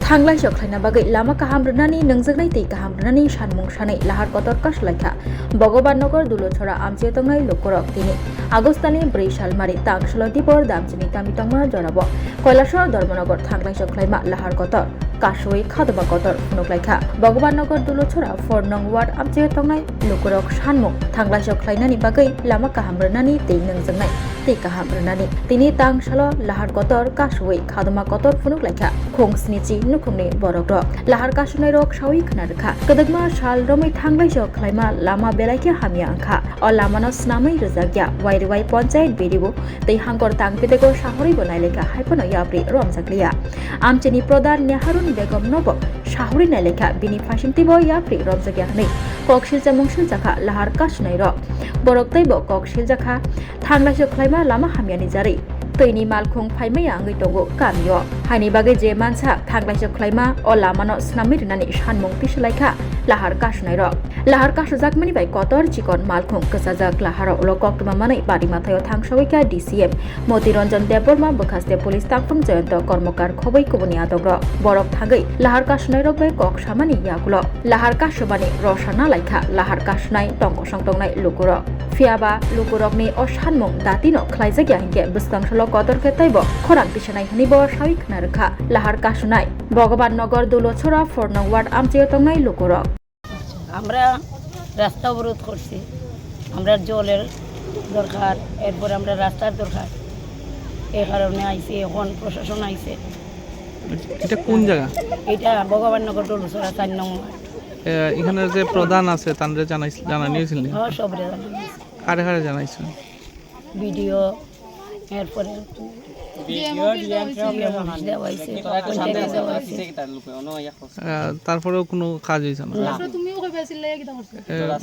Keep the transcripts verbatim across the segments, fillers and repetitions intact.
Thanglaiso khlaina bagwi lama kaham rwnani nwngjwknai tei kaham rwnani sanmung sanwi lahar kotor kasulaikha Bhogoban Nagar Dulachora amchio tongnai lukurok. Tini August ni bwrwi salmari tang salo dibor damchini kami tongma jorabo Kailasor Dharmanagar thanglaiso khlaima lahar kotor kasui khadoma kotor phunuklaikha Bhogoban Nagar Dulachora four nong ward amchio tongnai lukurok sanmung thanglaiso khlainani bagwi lama kaham rwnani tei nwngjwknai tei kaham rwnani. Tini tang salo lahar kotor kasui khadoma kotor phunuklaikha khung snichi nukhungni borokrok. Lahar kasunairok saui khna rwkha, kwdwkma sal romwi thanglaiso khlaima lama belai khe hamya wngkha. O lamano snamwi rwjakya Wairwai Panchayat B D O tei Hangkor Tangpidego sahorwibo nailaikha, haiphano yapri romjakliya. Amchini Pradhan Neharun Begomnobo sahorwi nailaikha, bini phaisingtwibo yapri romjakya hwnwi kok silchamung siljakha lahar kasunairok. Borok teibo kok siljakha, thanglaiso khlaima lama hamyani jarwi twini malkhung phaimaya wngwi tongo kamio. Haini bagwi je mansa thanglaiso khlaima o lamano snamwi rwnani sanmung tisalaikha lahar kasunairok. Lahar kasujakmani bai kotor chikon malkhung kwchajak laharo ulo koktwma manwi bari mathaio thangsawi kha D C M Moti Ranjan Debbarma, bwkhaste police tangphung Jayanta Karmakar khobwi kubuni adongrok. Borok thangwi lahar kasunairok bai kok samani yagulo lahar kasubani rosa nalaikha lahar kasunai tongkosong tongnai lukurok. Phiyaba lukurokni o sanmung datino khlaijakya hinkhe bwskang salo kotor khe teibo khorang tisanai hwnwibo sawi khna rwkha lahar kasunai Bhogoban Nagar Dulachora four nong ward amchio tongnai lukurok. আমরা রাস্তা অবরোধ করছি, আমরা জলের দরকার, এরপরে আমরা রাস্তার দরকার, এই কারণে আইছি। এখন প্রশাসন আইছে। এটা কোন জায়গা? এটা ভগবাননগর ডলুছড়া চার নং ওয়ার্ড। এ, এখানে যে প্রধান আছে, তানরে জানাইছ-, জানানি হয়েছিল নি? হ্যাঁ, সবরে জানানি হয়েছে। কারে কারে জানাইছো? বিডিও, এরপরে ডিএম অফিস দেওয়া হয়েছে, পঞ্চায়েত দেওয়া হয়েছে। আহ, তারপরেও কোনো কাজ হয়েছে না? না। আসলে তুমিও কইবা আসলে কিতা করছো? আহ,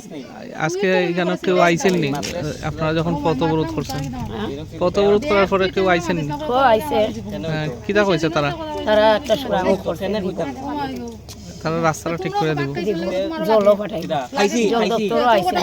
আজকে এখানে কেউ আইছেন নি? আপনারা যখন পথ অবরোধ করছেন, পথ অবরোধ করার পরে কেউ আইছেন নি? ও আইছে। আহ, কিতা কইছে তারা? তারা একটা সুরাং করছে। তারা রাস্তাটা ঠিক করে দিব। দিব। জলও পাঠাই। জল দপ্তরও আইছিল।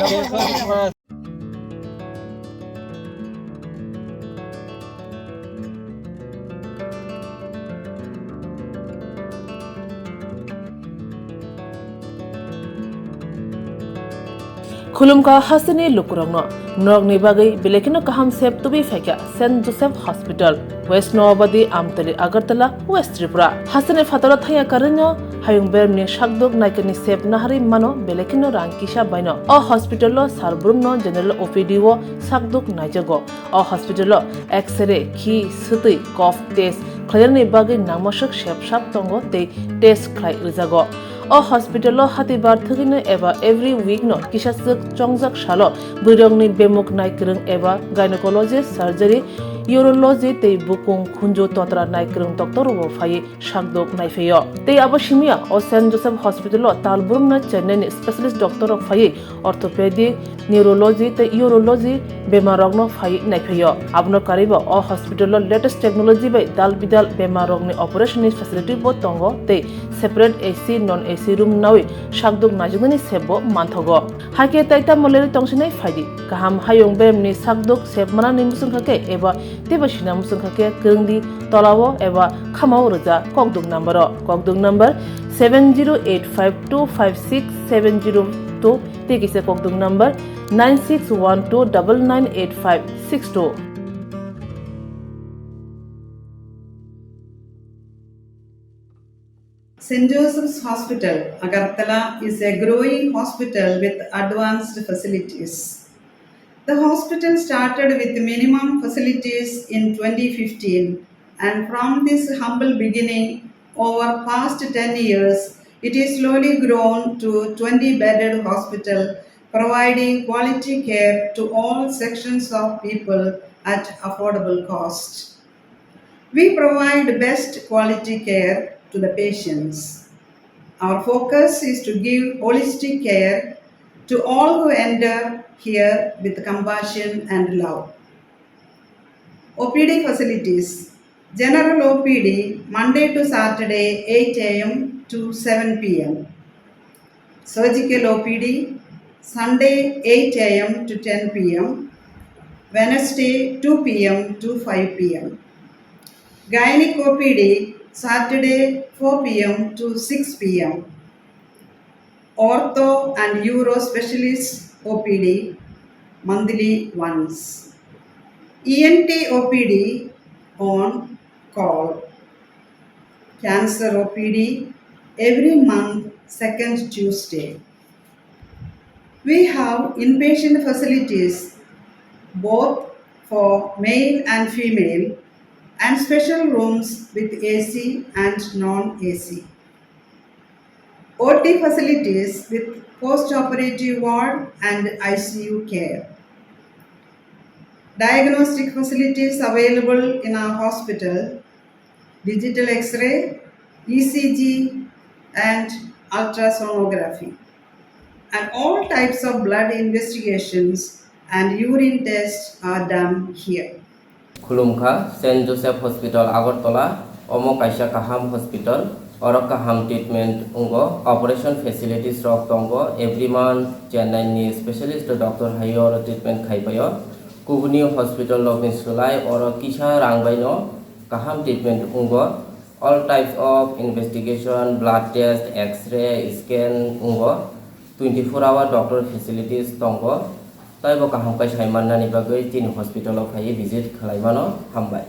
Khulumkha hasteni lukurokno, norokni bagwi belai kheno kaham sep tubui phaikha Saint Joseph Hospital, West Noabadi, Amtali, Agartala, West Tripura. Hasteni phataro thangya karwino hayung beremni sakduk naikani sep naharwi mano belai kheno rang kisa baino. O hospital-o sal brumno general O P D-o sakduk naijago. O hospital-o X-ray, khi, swtwi, cough test khlainani bagwi nangmaswk sep sak tongo tei test khlai rwjago. O hospital-o hatibar thwgwino eba every week-no kisaswk chongjak salo bwrwirokni bemuk naikwrwng eba gynecology, surgery, urology tei bukung khunju totra naikwrwng doctor-rokbo phaiwi sakduk naiphaio. Tei abo simiya o Saint Joseph Hospital-o tal brumno Chennai-ni specialist doctor-rok phaiwi orthopedic, neurology tei urology bemarrokno phaiwi naiphaio. Abono karwibo o hospital-o latest technology bai dal bidal bemarrokni operation-ni facility-bo tongo tei separate A C, non A C room nawi sakduk naijaknani sepbo manthogo. Hakhe tai tamo lerwi tongsinai phaidi. Kaham hayung beremni sakduk sep manani mwswngkha khe eba teibo sina mwswngkha khe kwrwngdi tolao eba khamao rwja kokduk number-o. Kokduk number seven zero eight five two five six seven zero two tei kisa kokduk number nine six one two double nine eight five six two. Saint Joseph's Hospital, Agartala is a growing hospital with advanced facilities. The hospital started with minimum facilities in twenty fifteen, and from this humble beginning, over past ten years, it is slowly grown to twenty bedded hospital, providing quality care to all sections of people at affordable cost. We provide best quality care to the patients. Our focus is to give holistic care to all who enter here with compassion and love. O P D facilities. General O P D, Monday to Saturday, eight A M to seven P M. Surgical O P D, Sunday, eight A M to ten P M, Wednesday, two P M to five P M. Gynec O P D, Saturday four p m to six p m. Ortho and Uro Specialist O P D monthly once. E N T O P D on call. Cancer O P D every month, second Tuesday. We have inpatient facilities both for male and female and special rooms with A C and non-A C. O T facilities with post-operative ward and I C U care. Diagnostic facilities available in our hospital, digital X-ray, E C G and ultrasonography, and all types of blood investigations and urine tests are done here. Khulumkha, Saint Joseph Hospital Agartala, omo kaisa kaham hospital, oro kaham treatment wngo, operation facilities rok tongo, every month Chennai ni specialist doctor hai oro treatment khai paio, kubuni hospital rok ni swlai oro kisa rang bai no kaham treatment wngo, all types of investigation, blood test, X-ray, scan wngo, twenty four hour doctor facilities tongo, taibo kaham khe sai mannani bagwi chini hospital o phaiwi visit khlai mano, hambai.